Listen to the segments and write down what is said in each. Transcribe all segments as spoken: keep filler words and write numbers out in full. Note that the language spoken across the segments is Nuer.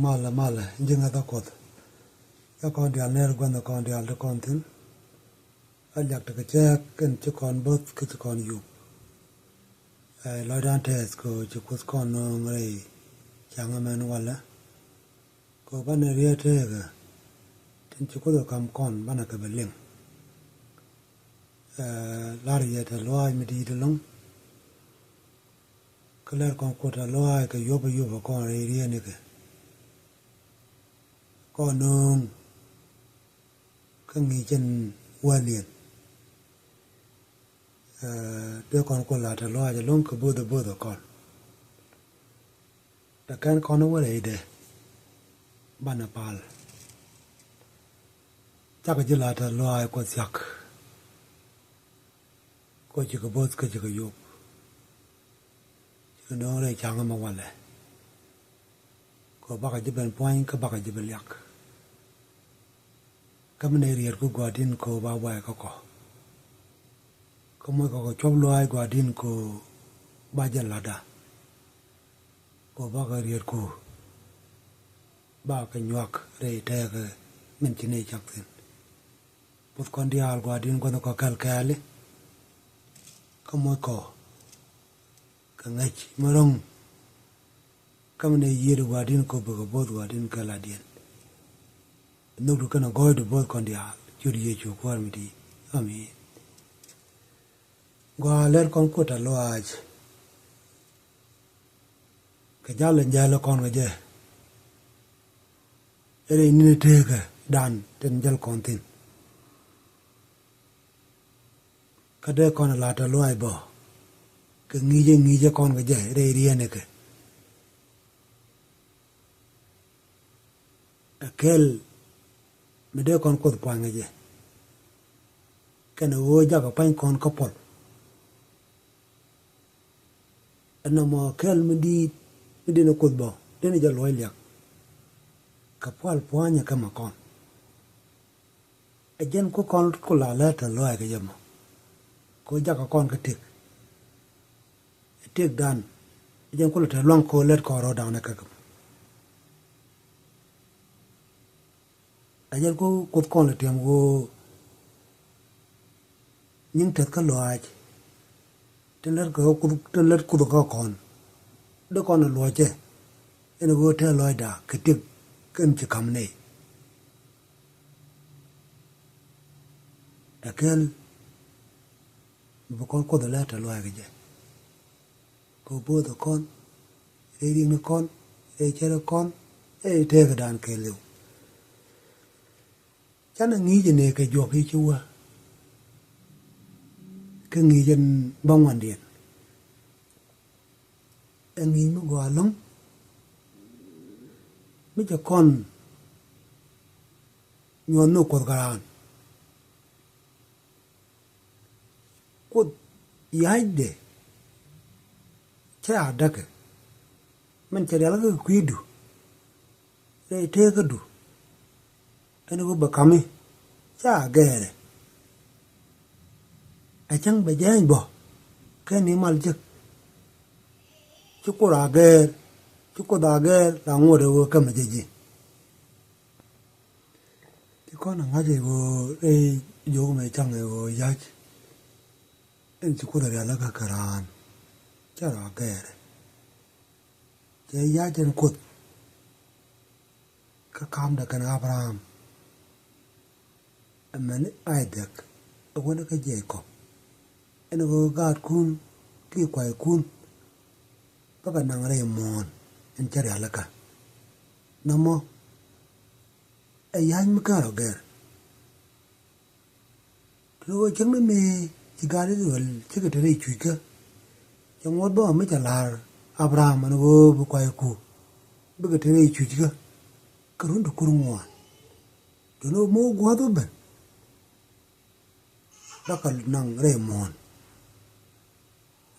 Malɛ, malɛ, ji̱ ŋäthä Kuɔth. Cä kɔn diaal ner gua̱n kɔn diaal ti kɔn thi̱n. A liak tekɛ cɛɛk kɛn ci kɔn bo̱th kä ci kɔn yup. Ɛ lɔcdan tɛth kɛ ci Kuoth kɔn nööŋ rɛy ca̱ŋ ɛmɛn walɛ. Kɛ banɛ riet tëëkɛ tin ci Kuoth ɛ kam kɔn banɛ kɛ bɛ liŋ. Ɛ lar yɛ tɛ luaac mi di̱i̱t ɛlɔ̱ŋ. Kä lɛr kɔn Kuoth tɛ luaac kɛ yuɔp ɛ yuɔp ɛ kɔn rɛy riet nikɛ. Kɔn nööŋ kä ŋi̱i̱c ɛn wäliɛn. Ɛ dee kɔn Kuoth la tɛ luaac ɛlɔ̱ŋ kɛ bo̱th ɛ bo̱th ɛ kɔn. Tɛ kɛn kɔn wä rɛydɛ banɛ pal. Cakɛ ji̱ la tɛ luaac Kuɔth thia̱k. Kɔ cikɛ bo̱th kä cikɛ yop. Cikɛ nööŋ rɛy ca̱ŋ ɛmɛ walɛ. Kɔ bakɛ ji̱ ben pua̱ny kä bakɛ ji̱ ben liak. Kä mi nɛy rietku Gua̱a̱r di̱n kɔ ba wa̱i̱ kä kɔ. Kä moc kɔ kɛ cuɔp luaac Gua̱a̱r di̱n kɔ ba jɛ la̱tda. Kɔ bakɛ rietku bakɛ nyuak rɛy tɛɛkɛ min ci nɛy cak thi̱n. Puɔth kɔn diaal Gua̱a̱r di̱n gua̱th kɔ kɛl kɛɛli. Kä moc kɔ kɛ ŋäc mi ro̱ŋ. Kä mi nɛy yiëëdu Gua̱a̱r di̱n kɔ bikɛ bo̱th Gua̱a̱r di̱n kɛ la̱tdiɛn. Nhökdu kɛnɛ gɔɔydu bo̱th kɔn diaal ciöt Yecu Kuäär mi di̱i̱t. Amin. Gua̱a̱r lɛr kɔn Kuoth tɛ luaac. Kɛ jal in jäl kɔn kɛ jɛ. Rɛy ni̱n tëëkä dan tin jäl kɔn thi̱n. Kä dee kɔn la tɛ luaac bä kɛ ŋi̱i̱cä ŋi̱i̱cä kɔn kɛ jɛ rɛy riɛn ikɛ. Ɛ kɛl mi dee kɔn Kuoth pua̱ny kɛ jɛ. Kɛnɛ ɣöö jakɛ pa̱ny kɔn kä puɔl. Ɛn nɔmɔ kɛl mi di̱i̱t mi den Kuoth bä den jɛ luɔ̱c liak. Kɛ pual pua̱nyɛ kä ma kɔn. Ɛ jɛn ku kɔn ku la lät tɛ luaac kɛ jɛ mɔ. Kɛ ɣöö jakä kɔn kä tëk. Ɛ tëkdan ɛ jɛn ku la tɛ lua̱ŋ kɛ ɣöö lät kɔn rɔ̱dan ɛ kä kɛ mɔ. Ɛ jɛn ku Kuoth kɔn lɛ tiɛm ɣöö nyiŋ tɛth kä luaac. Tin lät kɛ Kuoth, tin lät Kuoth kä kɔn. Dee kɔn ɛ luɔcɛ ɛn ɣöö tɛth luaacda kɛ tëk kɛn ci ka̱m nɛy. Ɛ kɛl bi kɔn Kuoth ɛ lät tɛ luaac kɛ jɛ. Kɛ bo̱o̱th ɛ kɔn, rɛy ri̱ŋ ni kɔn, rɛy cär ɛ kɔn, rɛy tëëkädan kɛɛliw. Canɛ ŋi̱i̱c ɛ nɛy kɛ juɔk i̱ ci wä. Kä ŋi̱i̱c ɛn bä ŋuandiɛn. Ɛ ŋi̱i̱c mi gɔaa ɛlɔ̱ŋ. Mi cɛ kɔn nyuɔ̱th ni Kuoth kɛ raan. Kuoth ya̱cdɛ cä a däkɛ. Min cɛ rialikä kɛ kui̱du rɛy tëëkädu. Ɛn ɣöö bɛ ka̱mi cä a gɛɛrɛ. Ɛ cäŋ bɛ jääny bä kɛn ni mal jek. Ci Kuoth a gɛɛr, ci Kuoth a gɛɛr la ŋuɔ̱t ɛ ɣöö kämɛ jɛ ji̱. Ti kɔn a ŋa̱c ɛ ɣöö rɛy jiök mɛ ca̱ŋ ɛ ɣöö ya̱c. Ɛn ci Kuoth a rialikä kɛ raan cä rɔ a gɛɛrɛ. Cɛ ya̱c ɛn Kuoth kä ka̱mdɛ kɛnɛ Abraham. Ɛmɛn Isaac ɛ wänä kä Jacob. Ɛn ɣöö gaatkun kiɛ kuaykun bäkɛ naŋ rɛy muɔ̱ɔ̱n ɛn cä rialikä. Nɔmɔ ɛ ya̱c mi kä rɔ gɛr. Tun ɣöö cäŋ ni mëë ci gaat Israel cikɛ te rɛy cuckä. Cɛ ŋuɔ̱t bä mi cɛ la̱r Abraham ɛn ɣöö bi kuayku bikɛ te rɛy cuckä. Kä run ti kur ŋuan. Tun ɣöö mo̱o̱k gua̱a̱th wä ben. Bäkɛ naŋ rɛy muɔ̱ɔ̱n.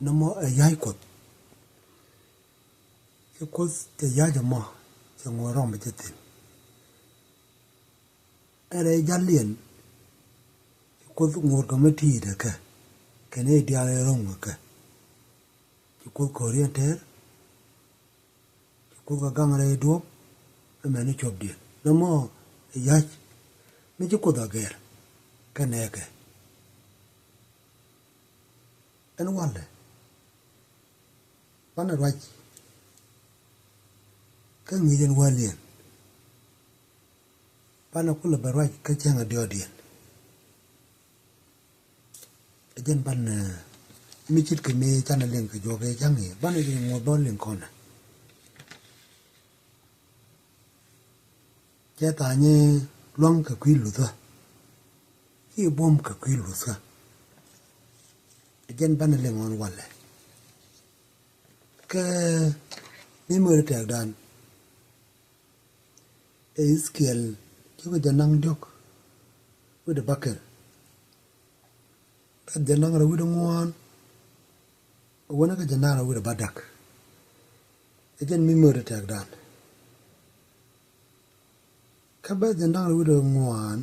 Nɔmɔ ɛ ya̱c Kuoth. Cɛ Kuoth cɛ ya̱c ɛmɔ cɛ ŋuɔ̱t rɔm cɛ thi̱n. Ɛn rɛy jaliɛn ci Kuoth ŋuɔ̱t kɛ mi ti̱i̱t ɛ kɛ kɛn i̱ diaal i̱ ro̱ŋ ɛ kɛ. Ci Kuoth ko̱riɛn tɛɛr. Ci Kuoth kɛ gaŋ rɛy duɔ̱ɔ̱p. Ɛ mɛn ni cuɔpdiɛn nɔmɔ ɛ ya̱c mi ci Kuoth a gɛr kɛ nɛɛkɛ. Ɛn walɛ banɛ ruac kä ŋi̱i̱c ɛn wäliɛn. Banɛ kulɛ bɛ ruac kä cäŋ a diɔɔdiɛn. Ɛ jɛn banɛ mi ce̱tkɛ mi canɛ liŋ kɛ juɔk ɛ cäŋ i̱ banɛ jɛ ŋuɔth bä liŋ kɔnɛ. Cɛ tha̱a̱ŋ lua̱ŋ kɛ kui̱ luthä kiɛ buɔ̱m kɛ kui̱ luthä. Ɛ jɛn banɛ liŋ ɣɔn walɛ kɛ mi mör tɛkdan. Ɛ Ezekiel cukɛ jɛ naŋ diɔ̱k wi̱cdɛ bäkɛl. Bɛth jɛ naŋ rɛw wi̱cdɛ ŋuan. Wänä kɛ jɛ naŋ rɛw wi̱cdɛ bädäk. Ɛ jɛn mi mör tɛkdan. Kä bɛth jɛ naŋ rɛw wi̱cdɛ ŋuan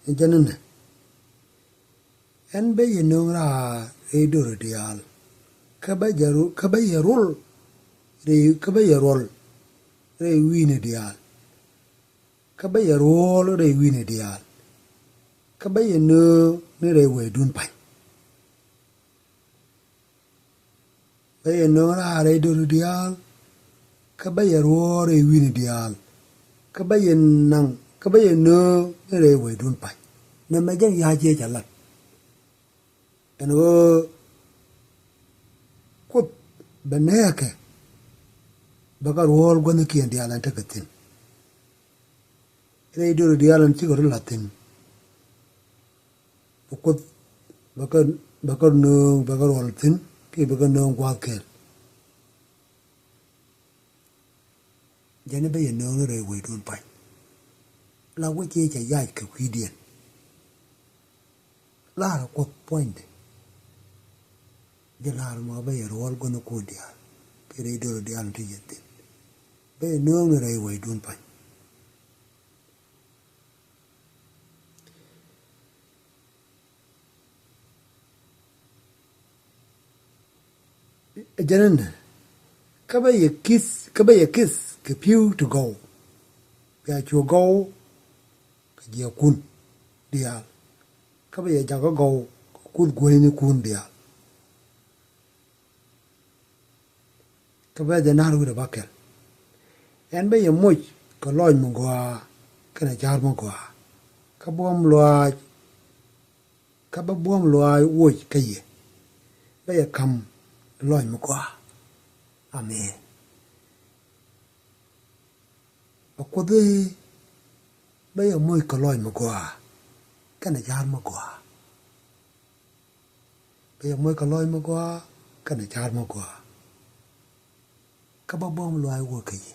ɛ jɛn inɛ. Ɛn bä yɛ nööŋ raar rɛy do̱ri diaal. Kä bä yɛ ru- kä bä yɛ ruɔl rɛy kä bä yɛ ruɔl rɛy wi̱i̱ni diaal. Kä bä yɛ ruɔl rɛy wi̱i̱ni diaal. Kä bä yɛ nööŋ ni rɛy wecdun pa̱ny. Bä yɛ nööŋ raar rɛy do̱ri diaal. Kä bä yɛ ruɔɔr rɛy wi̱ni diaal. Kä bä yɛ naŋ kä bä yɛ nööŋ ni rɛy wecdun pa̱ny. Nɛmɛ jɛn ya̱a̱c yɛ ca lat. Ɛn ɣöö Kuoth bɛ nɛɛkɛ bɛ kɛ ruɔɔl gua̱thnikiɛn diaal ɛn tekɛ thi̱n. Rɛy do̱ri diaal ɛn cikɛ rɔ la̱th thi̱n. Bɛ Kuoth bɛ kɛ bɛ kɛ nööŋ bɛ kɛ ruɔl thi̱n kiɛ bɛ kɛ nööŋ gua̱a̱th kɛl. Jɛn i̱ bä yɛ nööŋ ni rɛy wecdun pa̱ny. La wec i̱ cɛ yac kɛ kui̱diɛn. La̱rä Kuoth puɔ̱nydɛ. Jɛ la̱r mɔ bä yɛ ruɔl gua̱thnikun diaal kiɛ rɛy do̱ri diaal ti yɛn thi̱n. Bä yɛ nööŋ ni rɛy wecdun pa̱ny. Ɛ jɛn ɛnɛ kä bä yɛ kith kä bä yɛ kith kɛ pi̱w ti gɔw. Bia cu gɔw kɛ jiɛkun diaal. Kä bä yɛ jakä gɔw kɛ kuth guäynikun diaal. Kä bä jɛ na̱r wi̱rɛ bäkɛl. Ɛn bä yɛ moc kɛ lɔc mi gɔaa kɛnɛ ca̱r mi gɔaa. Kä buɔ̱m lɔaac kä bä buɔ̱m lɔaac woc kä yɛ. Bä yɛ ka̱m lɔc mi gɔaa. Amen. Bä Kuoth i̱ bä yɛ moc kɛ lɔc mi gɔaa kɛnɛ ca̱r mi gɔaa. Bä yɛ moc kɛ lɔc mi gɔaa kɛnɛ ca̱r mi gɔaa. Kä bä buɔ̱m lɔaac woc kä yɛ.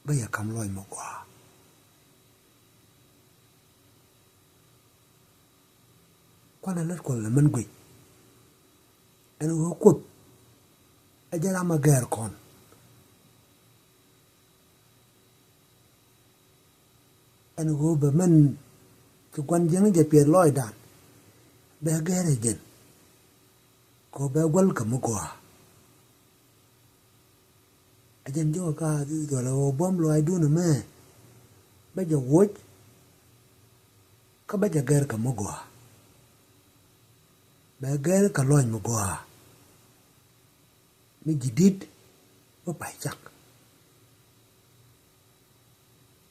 Bä yɛ ka̱m lɔc mi gɔaa. Kuanɛ lät Kuɔth lɛ mɛn guic. Ɛn ɣöö Kuoth ɛ jɛn ram ɛ gɛr kɔn. Ɛn ɣöö bɛ mɛn kɛ gua̱n jiäkni jɛ piɛth lɔcdan. Bɛ gɛr ɛ jɛn kɛ ɣöö bɛ guäl kɛ mi gɔaa. Ɛ jɛn ji̱ wä ka dhil dhɔl ɛ ɣöö buɔ̱m lɔaacdun ɛmɛ bä jɛ woc. Kä bä jɛ gɛr kɛ mi gɔaa. Bɛ gɛr kɛ lɔc mi gɔaa. Mi ji̱ di̱t mi pay cak.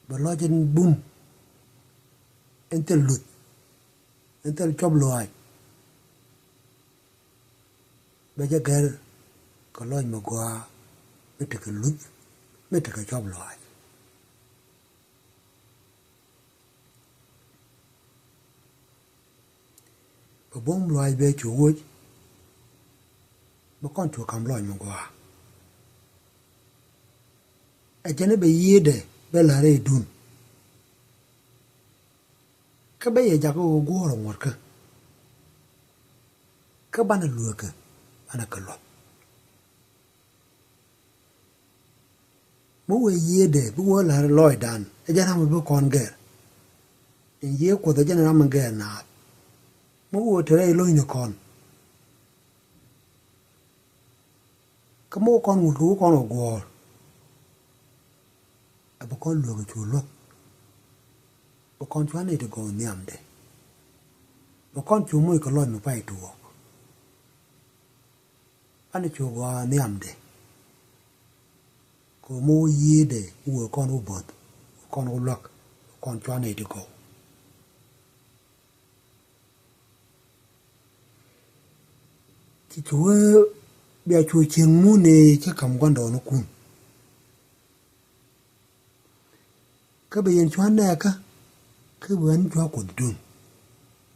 Bɛ lɔc in bum in thil luth in thil cuɔp lɔaac. Bɛ jɛ gɛr kɛ lɔc mi gɔaa mi tekɛ luth mi tekɛ cuɔp lɔaac. Bɛ buɔ̱m lɔaac bɛ cu woc. Bɛ kɔn cu ka̱m lɔc mi gɔaa. Ɛ jɛn i̱ bɛ yiëëdɛ bɛ la̱r rɛydun. Kä bä yɛ jakä ɣöö guɔ̱ɔ̱r ɛ ŋuɔ̱tkä. Kä banɛ lueekä banɛ kɛ luɔ̱th. Mi wëë yiëëdɛ bi wä la̱r lɔcdan ɛ jɛn ram mi bi kɔn gɛr. In yiëë Kuɔth ɛ jɛn ram mi gɛr naath. Mi wëë te rɛy lo̱cnikɔn. Kä mi wä kɔn wut kɛ wä kɔn wä guɔ̱ɔ̱r. Ɛ bɛ kɔn luäk ɛ cu luäk. Bɛ kɔn cuanɛ ti gɔw nhiamdɛ. Bɛ kɔn cu moc kɛ lɔc mi pay tuɔɔk. Ani cu gɔaa nhiamdɛ. Kɛ mi wä yiëëdɛ wä kɔn wä bo̱th kɔn wä luäk kɔn cuanɛ ti gɔw. Ci cu wee bia cu cieŋ mun ëë ci ka̱m gua̱ndɔɔŋnikun. Kä bɛ yɛn cua nɛɛkä kä bɛ ɣän cua kuoth duŋ.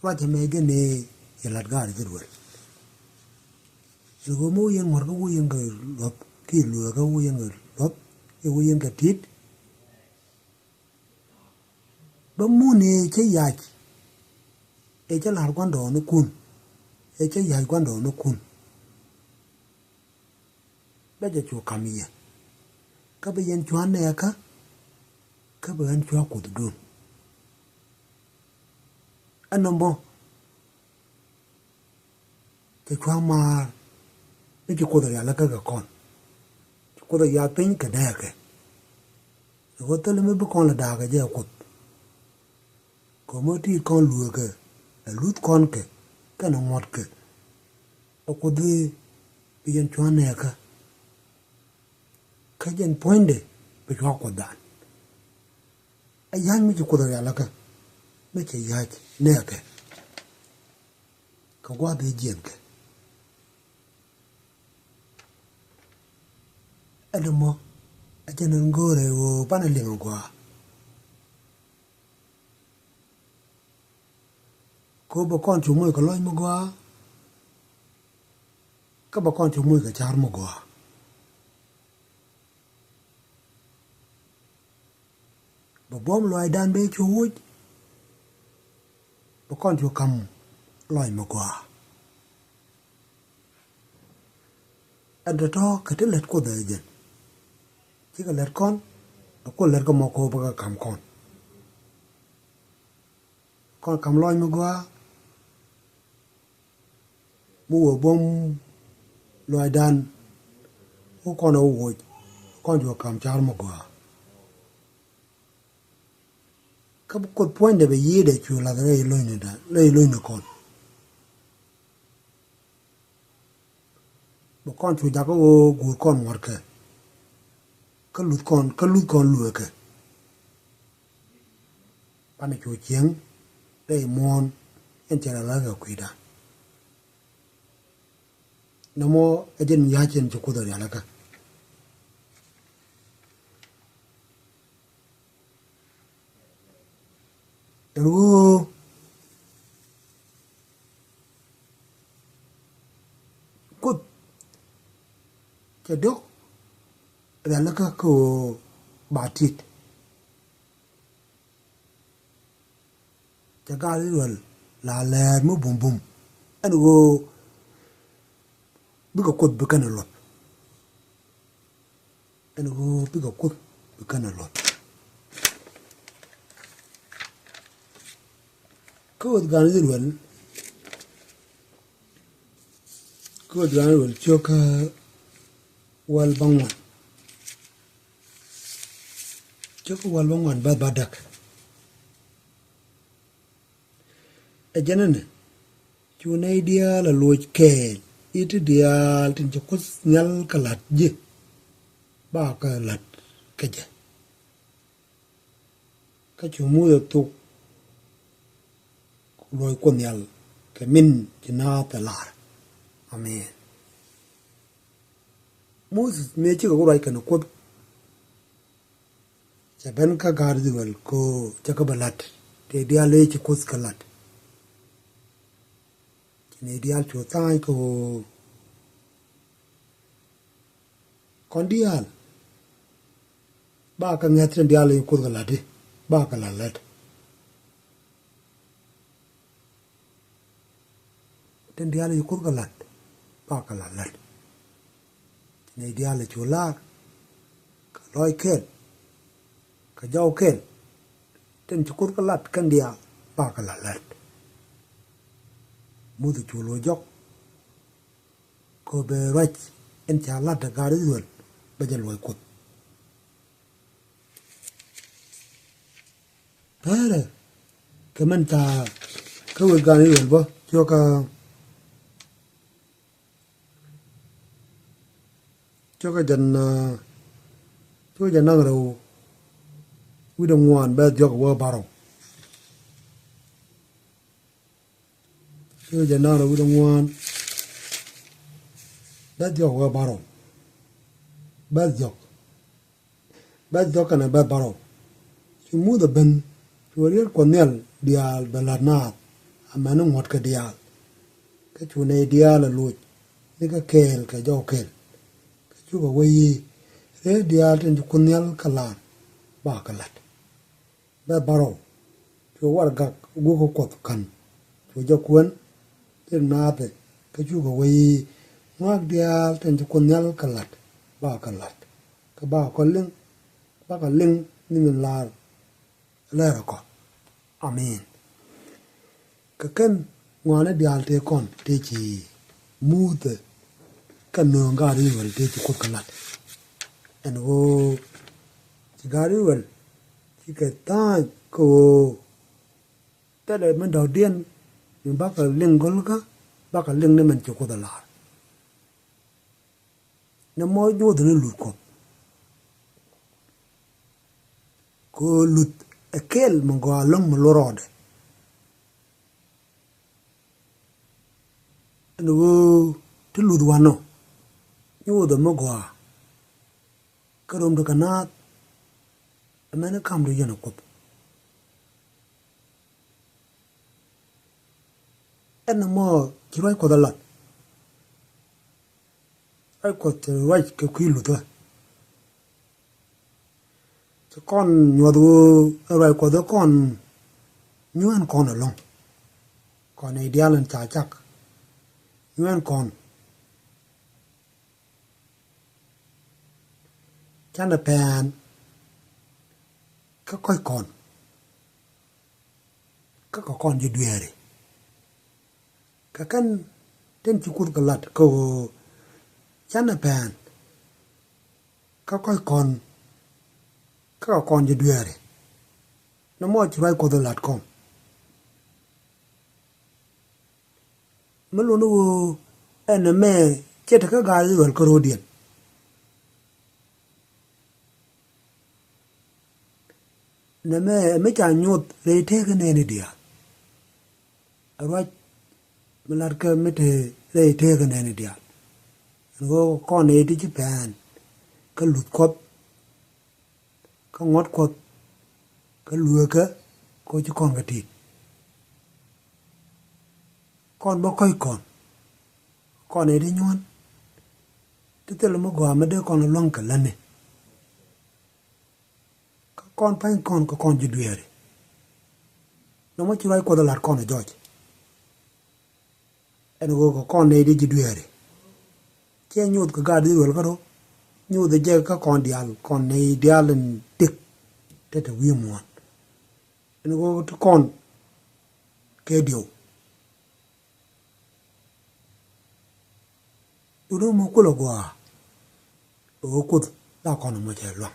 Ruac ɛmɛ jɛn ëë yɛ la̱t gaat ji̱ ruɛl. Ɛn ɣöö mi wä yɛn ŋuɔ̱t kä wä yɛn kɛ luɔ̱th kiɛ lueekä wä yɛn kɛ luɔ̱th kiɛ wä yɛn kɛ ti̱t. Bä mun ëë cä yac ëë cä la̱r gua̱ndɔɔŋnikun ëë cä yac gua̱ndɔɔŋnikun. Bä jɛ cu ka̱m yɛ kä bä yɛn cua̱n nɛɛkä kä bä ɣän cua̱ kuothdun. Ɛn nɔmɔ cɛ cua̱ maar mi ci kuoth rialikä kɛ kɔn. Ci kuoth rial piny kɛ dɛɛkɛ. Ci kuoth thilɛ mi bi kɔn lɛ daakɛ jɛ kuoth. Kɛ mɔ ti kɔn lueekɛ ɛ luth kɔn kɛ kɛn ŋuɔ̱tkɛ. Ɛ kuoth bi yɛn cua̱n nɛɛkä. Kä jɛn puɔ̱nydɛ bi cua̱ kuothdan. Ɛ ya̱c mi ci kuoth rialikä mi cɛ ya̱c nɛɛkɛ. Kɛ gua̱a̱th ëë jiɛnkɛ. Ɛn ɛmɔ ɛ jɛn ɛn go̱o̱rɛ ɣöö banɛ liŋ ɛ gua̱a̱. Kɛ ɣöö bɛ kɔn cu moc kɛ lɔc mi gɔaa. Kä bɛ kɔn cu moc kɛ ca̱r mi gɔaa. Bɛ buɔ̱m lɔaacdan ben cu wuc. Bɛ kɔn cu ka̱m lɔc mi gɔaa. Ɛn tɔ̱tɔ̱ kɛ ti lät kuoth ɛ jɛn. Cikɛ lät kɔn ɛ kuoth lät kɛ mɔ ko̱o̱p kɛ ka̱m kɔn. Kɔn ka̱m lɔc mi gɔaa. Mi wee buɔ̱m lɔaacdan wä kɔn ɛ wä woc kɔn juɔ ka̱m ca̱r mi gɔaa. Kä bi kuoth puɔ̱nydɛ bɛ yiëëdɛ cu lath rɛy lo̱cnɛ dan rɛy lo̱cnɛ kɔn. Bɛ kɔn cu jakä ɣöö guur kɔn ŋuɔ̱tkɛ. Kä luth kɔn kä luth kɔn lueekɛ. Banɛ cu cieŋ rɛy muɔ̱ɔ̱n ɛn cɛ la la̱th kɛ kui̱da. Nɔmɔ ɛ jɛn mi ya̱c ɛn ci kuoth ɛ rialikä. Ɛn ɣöö kuoth cɛ diɔ̱k rialikä kä ɣöö ba tit. Cɛ gaat Israel la lɛɛr mi bumbum ɛn ɣöö bikɛ kuoth bi kɛn ɛ luɔth. Ɛn ɣöö bikɛ kuoth bi kɛn ɛ luɔth. Kä ɣöth gaat Israel kä ɣöth gaat Israel cio̱kä wäl bäŋuan. Cio̱kä wäl bäŋuan bäth bädäk. Ɛ jɛn ɛnɛ cu nɛy diaal a loc kɛɛl i̱ ti diaal tin ci kuoth nhial kɛ la̱t ji̱ ba kɛ la̱t kɛ jɛ. Kä cu Muthɛ thuk ku luɔc kuoth nhial kɛ min ci naath ɛ lar. Amen. Muthɛ mëë cikɛ ku ruac kɛnɛ kuoth. Cɛ ben kä gaat Israel kɛ ɣöö cɛ kɛ bɛ la̱t tëë diaal ëë ci kuoth kɛ la̱t. Ci nɛy diaal cu tha̱a̱ny kɛ ɣöö kɔn diaal ba kɛ ŋäth tin diaal ëë ci kuoth kɛ la̱t i̱ ba kɛ la̱t la̱t. Tin diaal ci kuoth kɛ la̱t ba kɛ la̱t la̱t. Nɛy diaal cu lar kɛ lɔc kɛl kɛ jɔw kɛl. Tin ci kuoth kɛ la̱t kɛn diaal ba kɛ la̱t la̱t. Muthɛ cu lo̱c jɔk kɛ bɛ ruac ɛn ca lat ɛ gaat I-thɛ-rɛl bɛ jɛ luɔc Kuoth. Päärɛ kɛ min ca kä wek gaat I-thɛ-rɛl bä, cio̱kä, cio̱kä jɛn, cio̱kä jɛn da̱ŋ rɛw wi̱cdɛ ŋuan bɛ̈th diɔ̱k wä bärɔw. Cio̱kä jɛn da̱ŋ rɛw wi̱cdɛ ŋuan bɛ̈th diɔ̱k wä bärɔw. Bɛ̈th diɔ̱k. Bɛ̈th diɔ̱k kɛnɛ bɛ̈th bärɔw. Cu Muthɛ ben, cu riet Kuɔth Nhial diaal bɛ la̱t naath, amäni ŋuɔ̱tkɛ diaal. Kä cu nɛy diaal ɛ loc ni kä kɛɛl kɛ jɔw kɛl. Kä cukɛ wee i̱, riet diaal tin ci Kuoth Nhial kɛ la̱r, bakɛ la̱t. Bɛ̈th bärɔw. Cu warɛgak guɔ̱k kä Kuɔth ka̱n, cu jɛ kuɛn, rik naath ɛ, kä cukɛ wee i̱, ŋɔak diaal tin ci Kuoth Nhial kɛ la̱t, bakɛ la̱t. Kä bakɛ kɔ liŋ, bakɛ liŋ ni min la̱r lɛr ɛ kɔ. Amin. Kɛ kɛn ŋɔaani diaal tëë kɔn tëë ci Muthɛ kɛ nööŋ gaat I-thɛ-rɛl tëë ci Kuoth kɛ la̱t. Ɛn ɣöö ci gaat I-thɛ-rɛl cikɛ tha̱a̱ny kɛ ɣöö thilɛ min dɔ̱diɛn mi bakɛ liŋ gɔ̱lkä, bakɛ liŋ ni min ci Kuoth ɛ la̱r. Nɛ mɔ nyuɔth ni luth Kuɔth. Kɛ ɣöö luth ɛ kɛl mi gɔaa ɛlɔ̱ŋ mi luɔt rɔɔdɛ. Ɛn ɣöö ti luth wanɔ nyuɔth ɛ mi gɔaa. Kä römdu kɛ naath ɛ mɛni kamdu yɛn ɛ Kuoth. Ɛn ɛmɔ ci ruac Kuɔth ɛ lat. Ruac Kuɔth cɛ ruac kɛ kui̱ luthä. Ci kɔn nyuɔth ɣöö ɛ ruac Kuɔth ɛ kɔn nyuɛn kɔn ɛlɔ̱ŋ. Kɔn nɛy diaal in ca cak nyuɛn kɔn. Canɛ pɛn kä kɔc kɔn. Kä kɛ kɔn ji̱ dueeri. Kɛ kɛn tin ci Kuoth kɛ lat kɛ ɣöö canɛ pɛn kä kɔc kɔn. Kä kɛ kɔn ji̱ dueeri. Nɛ mɔ ci ruac Kuɔth ɛ lat kɔn. Mi luni ɣöö ɛn ɛmɛ cɛ te kä gaat I-thɛ-rɛl kä ro̱diɛn. Nɛmɛ ɛ mi ca nyuɔth rɛy tëëkä nɛɛni diaal. Ɛ ruac mi lat kä mi te rɛy tëëkä nɛɛni diaal. Ɛn ɣöö kɔn nɛy ti ci pɛn kä luth Kuɔth, kä ŋuɔ̱t Kuɔth, kä lueekä, kɛ ɣöö ci kɔn kɛ ti̱i̱t. Kɔn bä kɔc kɔn, kɔn nɛy ti nyuɔ̱n, ti thilɛ mi gɔaa mi dee kɔn luäŋ kɛ lätni. Kä kɔn pa̱ny kɔn kɛ kɔn ji̱ dueeri. Nɔmɔ ci ruac Kuɔth ɛ la̱t kɔn ɛ jɔc. Ɛn ɣöö kɛ kɔn nɛy ti ji̱ dueeri. Ciɛ nyuuth kɛ gaat I-thɛ-rɛl kä rɔ. Nyuuth ɛ jɛ kä kɔn diaal, kɔn nɛy diaal in tëk. Te te wi̱i̱ muɔ̱ɔ̱n. Ɛn ɣöö ti kɔn kɛ diɛw. Duundɛ mɔ kulɛ gɔaa. Ɣöö Kuoth la kɔn mɔ cɛ lua̱ŋ.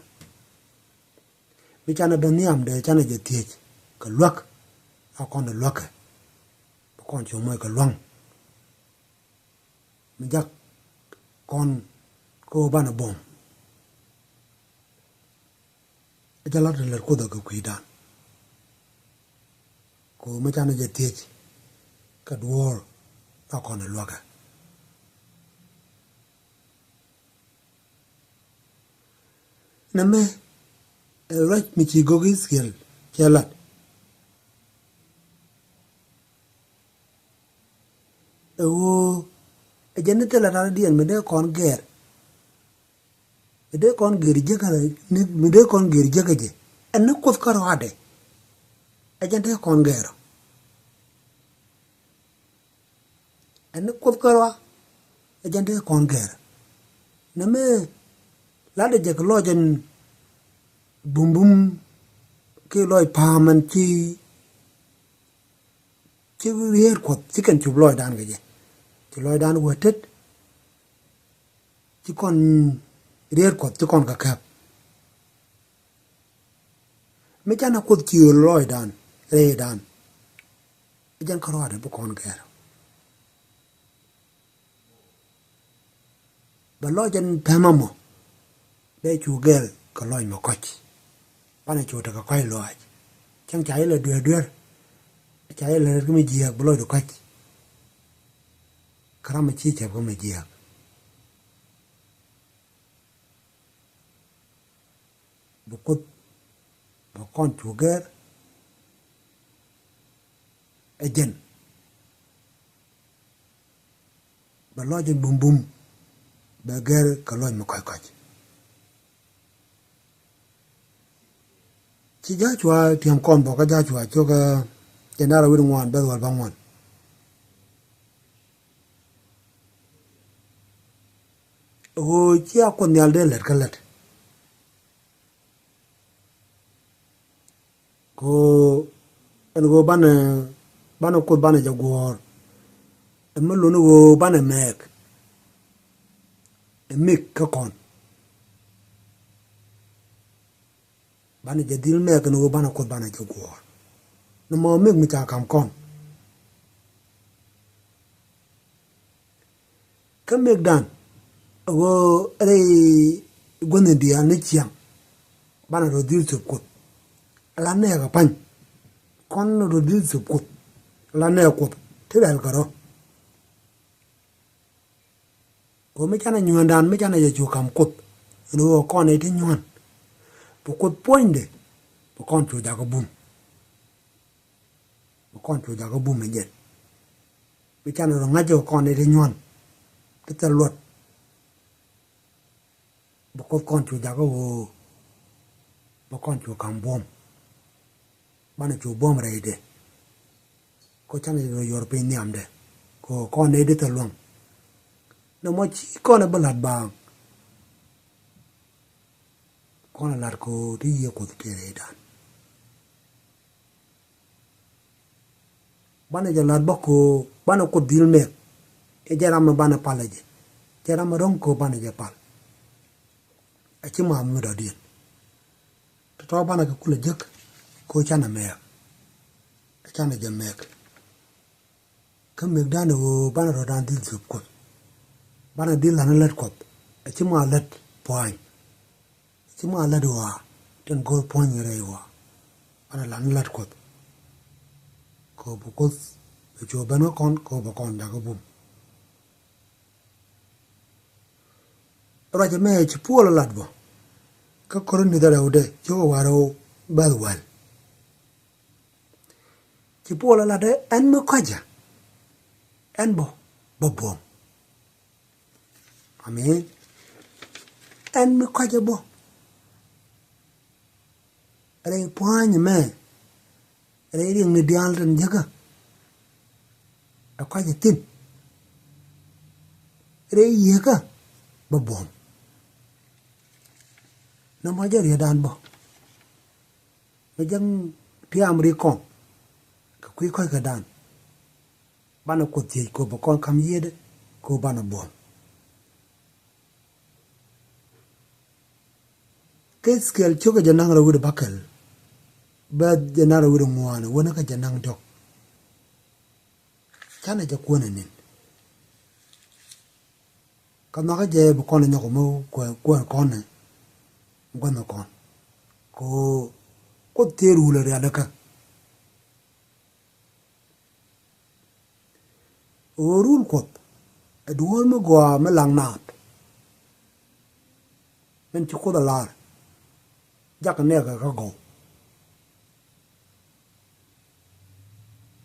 Mi canɛ ben nhiam dee canɛ jɛ thiec kɛ luäk. La kɔn luäkɛ. Bi kɔn cu moc kɛ lua̱ŋ. Mi jak kɔn kä ɣöö banɛ buɔ̱m. Ɛ jɛ lat ɛ lät Kuoth ɛ kɛ kui̱dan. Kɛ ɣöö mi canɛ jɛ thiec kɛ duɔ̱ɔ̱r la kɔn ɛ luäkɛ. Nɛmɛ ɛ ruac mi ci gök I-thɛ-rɛl cɛ lat. Ɛ ɣöö ɛ jɛn ni thilɛ raldiɛn mi dee kɔn gɛr. Mi dee kɔn gɛr jiäkä ni, mi dee kɔn gɛr jiäkä jɛ. Ɛn ni Kuoth kärɔadɛ. Ɛ jɛn dee kɔn gɛr. Ɛn ni Kuoth kärɔa. Ɛ jɛn dee kɔn gɛr. Nɛmɛ latdɛ jɛ kɛ lɔc ɛn bumbum kiɛ lɔc pa̱a̱m ɛn ci, ci riet Kuɔth ci kɛn cup lɔcdan kɛ jɛ. Ci lɔcdan wä tet. ci kɔn riet Kuɔth ci kɔn kɛ kɛp. Mi canɛ Kuoth ciöl lɔcdan rɛydan, jɛn kärɔaadɛ bi kɔn gɛr. Bɛ lɔc ɛn täämɛ mɔ bɛ cu gɛr kɛ lɔc mɛ kɔc. Banɛ cu tekɛ kɔc lɔaac. Cäŋ ca ilɛ duer duer, ca ilɛ rɛt kä mi jiääk bi lɔcdu kɔc. Kä ram mi ci cɛp kä mi jiääk. Bi Kuoth bɛ kɔn cu gɛr ɛ jɛn. Bɛ lɔc in bumbum bɛ gɛr kɛ lɔc mi kɔckɔc. Ci Jacua tiɛm kɔn bɔ kä Jacua cok ɛ jɛn da̱rɛ wi̱r ŋuan bɛth wäl bäŋuan. Ɣöö cia Kuoth Nhial dee lät kä lät. Kɛ ɣöö ɛn ɣöö banɛ, banɛ Kuoth banɛ jɛ guɔ̱ɔ̱r. Ɛ mi luni ɣöö banɛ mɛɛk ɛ mik kä kɔn. Banɛ jɛ dhil mɛɛk ɛn ɣöö banɛ Kuoth banɛ jɛ guɔ̱ɔ̱r. Nɔmɔ mik mi ca ka̱m kɔn. Kä mëkdan ɛ ɣöö rɛy guänh in diaal ni ciaŋ. Banɛ rɔ dhil thöp Kuoth ala nɛɛk ɛ pa̱ny. Kɔn rɔ dhil thöp Kuoth ala nɛɛk Kuoth ti rɛl kɛ rɔ. Kɛ ɣöö mi canɛ nyuäändan mi canɛ jɛ cu ka̱m Kuoth ɛn ɣöö kɔn nɛy ti nyuään. Bi Kuoth puɔ̱nydɛ bi kɔn cu jakä bum. Bi kɔn cu jakä bum ɛ jɛn. Mi canɛ rɔ ŋa̱c jɛ kɔn nɛy ti nyuään ti thil luɔt. Bi Kuoth kɔn cu jakä ɣöö bi kɔn cu ka̱m buɔ̱m. Banɛ cu buɔ̱m rɛydɛ. Kɛ ɣöö canɛ rɔ yuɔr piny nhiamdɛ kɛ ɣöö kɔn nɛy ti thil luäŋ. Nɔmɔ ci kɔn ɛ bi la̱t baaŋ. Kɔn ɛ la̱t kɛ ɣöö ti Yiëë Kuoth tëë rɛydan. Banɛ jɛ la̱t bä kɛ ɣöö banɛ Kuoth dhil mɛk. Ɛ jɛn ram mi banɛ pal ɛ jɛ. Jɛn ram mi ro̱ŋ kɛ ɣöö banɛ jɛ pal. A ci ma̱a̱m mi dɔ̱diɛn. Tɔ̱tɔ̱ banɛ kɛ kulɛ jek kɛ ɣöö canɛ mɛk. Ɛ canɛ jɛ mɛk. Kä mëkdan ɛ ɣöö banɛ rɔ̱dan dhil thöp Kuoth. Banɛ dhil la̱t ni lät Kuɔth. A ci ma lät pua̱ny. Ci ma lät ɣɔaa tin go̱o̱r puɔ̱ny rɛy ɣɔaa. Banɛ la̱t ni lät Kuɔth. Kɛ ɣöö bi Kuoth bɛ cu ben kä kɔn kɛ ɣöö bɛ kɔn jakä bum. Ruac ɛmɛ ci Puɔl ɛ lat bä kä Korinth rɛwdɛ cio̱k ɛ wa̱r rɛw bɛ̈th wäl. Ci Puɔl ɛ lat ɛ ɛn mi kɔcä ɛn bä bä buɔ̱m. Amen. Ɛn mi kɔcä bä rɛy pua̱a̱ny ɛmɛ rɛy riɛŋni diaal tin jäkä. Ɛ kɔcä thi̱n rɛy yieekä bä buɔ̱m. Nɔmɔ jɛ rietdan bä. Mi jäŋ tiam ri kɔn kɛ kui̱ kɔckädan. Banɛ Kuoth thiec kɛ ɣöö bɛ kɔn ka̱m yiëëdɛ kɛ ɣöö banɛ buɔ̱m. Kä Ithkiɛl cio̱kä jɛ naŋ rɛw wi̱cdɛ bäkɛl. Bɛ̈th jɛ naŋ rɛw wi̱cdɛ ŋuan wäni kä jɛ naŋ diɔ̱k. Canɛ jɛ kuäär ɛ ni̱n. Kä nhɔakä jɛ bi kɔn ɛ nyɔk mi kuäär kɔn ɛ gua̱nh ɛ kɔn. Kɛ ɣöö Kuoth tëë rul ɛ rialikä. Ɣöö rul Kuɔth ɛ duɔ̱ɔ̱r mi gɔaa mi laŋ naath. Min ci Kuoth ɛ lar jakä nɛɛkɛ kä gɔw.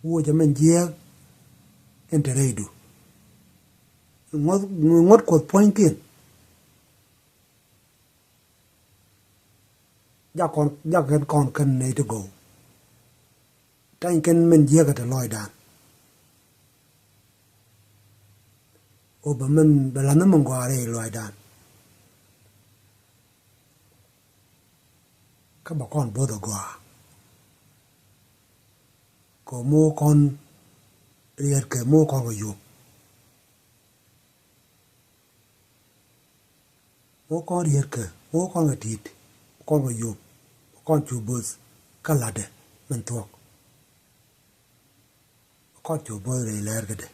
Wuɔcɛ min jiääk in te rɛydu. Ŋuɔ̱t, ŋuɔ̱t Kuɔth puɔ̱nykiɛn. Jak kɔn, jak kɛn kɔn kɛn nɛy ti gɔw. Tany kɛn min jiäkä te lɔcdan. Ɣöö bɛ min bɛ la̱th ni min gɔaa rɛy lɔcdan. Kä bɛ kɔn bo̱th ɛ gɔaa. Kɛ ɣöö mi wä kɔn riet kɛ mi wä kɔn kɛ yop. Wä kɔn riet kɛ, wä kɔn kɛ tit, wä kɔn kɛ yop, wä kɔn cu bo̱th kä la̱tdɛ min thuɔ̱k. Wä kɔn cu bo̱th rɛy lɛr kädɛ.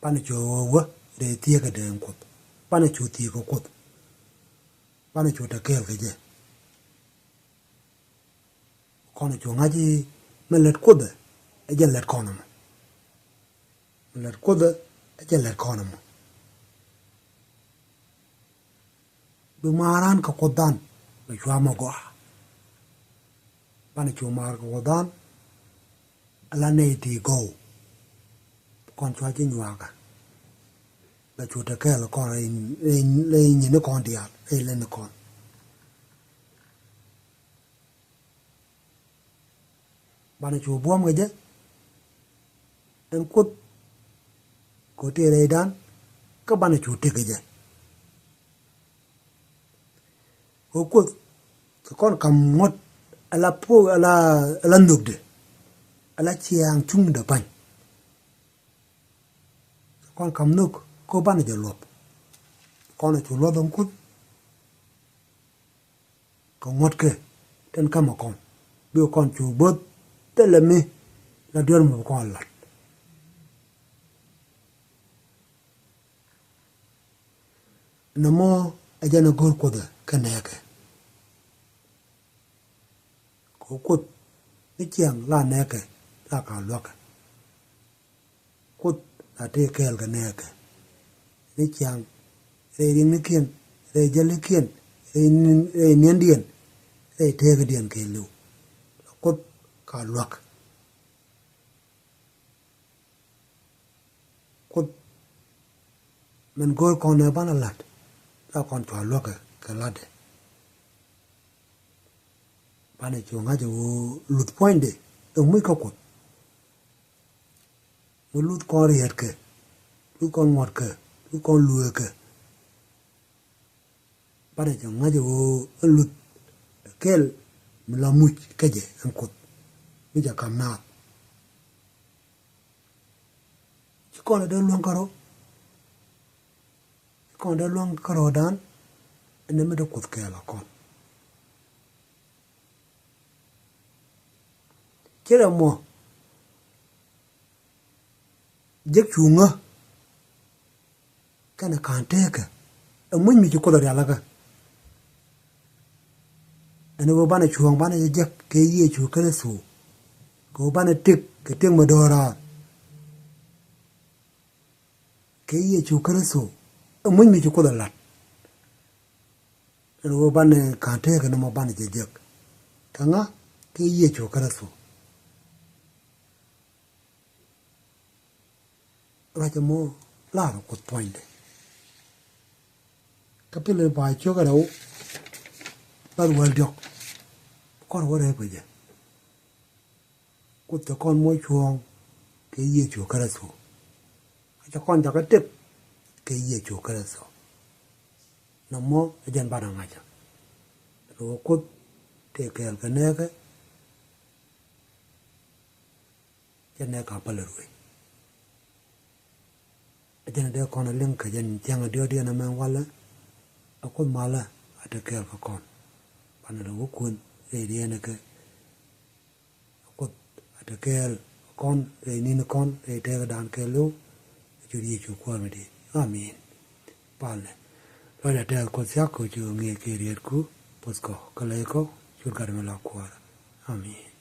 Banɛ cu wä rɛy thieekädɛ in Kuoth. Banɛ cu thiek kɛ Kuoth. Banɛ cu te kɛɛl kɛ jɛ. Kɔn cu ŋa̱c i̱ mi lät Kuothɛ ɛ jɛn lät kɔn ɛmɔ. Mi lät Kuothɛ ɛ jɛn lät kɔn ɛmɔ. Bi ma̱a̱r ɣän kɛ Kuothdan bɛ cua mɔ gɔaa. Banɛ cu ma̱a̱r kɛ Kuothdan ala nɛy ti gɔw. Kɔn cua ji̱ nyuakä. Bɛ cu te kɛɛl kɔn rɛy, rɛy, rɛy nyinikɔn diaal, rɛy lɛnikɔn. Banɛ cu buɔ̱m kɛ jɛ ɛn Kuoth kɛ ɣöö tëë rɛydan, kä banɛ cu tëk kɛ jɛ. Ɣöö Kuoth kɛ kɔn ka̱m ŋuɔ̱t ala puɔ̱k, ala, ala nhökdɛ, ala ciaaŋ cuŋdɛ pa̱ny. Kɛ kɔn ka̱m nhök kä banɛ jɛ luɔ̱th. Kɔn cu luɔ̱th ɛn Kuoth kɛ ŋuɔ̱tkɛ tin ka̱mɛ kɔn. Bikɛ kɔn cu bo̱th thilɛ mi la duer mi bi kɔn la̱t. Nɔmɔ ɛ jɛn ɛ go̱o̱r Kuothɛ kɛ nɛɛkɛ. Kɛ Kuoth ni ciaŋ la nɛɛkɛ la ka luäkɛ. Kuoth la tëë kɛɛl kɛ nɛɛkɛ. Ni ciaŋ rɛy riŋnikiɛn, rɛy jälikiɛn, rɛy ni̱n, rɛy niɛndiɛn, rɛy tëëkädiɛn kɛɛliw. La Kuoth ka luäk. Kuoth min go̱o̱r kɔn ɛ banɛ la̱t, la kɔn cua luäkɛ kɛ la̱tdɛ. Banɛ cu ŋa̱c ɛ ɣöö luth puɔ̱nydɛ ɛ muc kä Kuoth. Mi luth kɔn riɛtkɛ, luth kɔn ŋuɔ̱tkɛ, luth kɔn lueekɛ. Banɛ cu ŋa̱c ɛ ɣöö ɛn luth kɛl mi la muc kä jɛ ɛn Kuoth mi jɛ ka̱m naath. Ci kɔn ɛ dee luäŋ kärɔ̱. Ci kɔn dee luäŋ kärɔ̱dan ɛn mi dee Kuoth kɛɛl ɛ kɔn. Ci rɛ mɔ jek cuŋä kɛnɛ ka̱n teekä ɛ muc mi ci Kuoth rialikä. Ɛn ɣöö banɛ cuɔ̱ɔ̱ŋ banɛ jɛ jek kɛ Yecu Kritho. Kɛ ɣöö banɛ tëk kɛ tëk mi do̱raar kɛ Yecu Kritho. Ɛ muc mi ci Kuoth ɛ la̱t. Ɛn ɣöö banɛ ka̱n teekä nɔmɔ banɛ jɛ jek kɛ ŋa? Kɛ Yecu Kritho. Ruac ɛmɔ la̱r Kuoth puɔ̱nydɛ. Kä Pilip ba cio̱k rɛw bäth wäl diɔ̱k. Kɔr wä rɛp kɛ jɛ. Kuoth cɛ kɔn moc cuɔ̱ɔ̱ŋ kɛ Yecu Kritho. Kä cɛ kɔn jakä tëk kɛ Yecu Kritho. Nɔmɔ ɛ jɛn banɛ ŋa̱cä. Rɔ Kuoth tëë kɛɛl kɛ nɛɛkɛ. Jɛn nɛ ka päl ruëë. Ɛ jɛn dee kɔn a liŋ kɛ jɛn cäŋ a diɔt yɛn a mɛn walɛ. A Kuoth malä a te kɛɛl kɛ kɔn. Banɛ lɛ wä kuën rɛy diɛn kɛ. A Kuoth a te kɛɛl kɔn rɛy ni̱n kɔn rɛy tɛɛk dan kɛɛl lo̱w. A cot Yecu Kuäär mi di̱i̱t. Amin. Palɛ. Lɔcdä tɛth Kuoth thia̱k kɛ cu ŋi̱i̱c kɛ rietku puɔ̱th kɔ kä lɛc kɔ. Cot gat mi la Kuäär. Amin.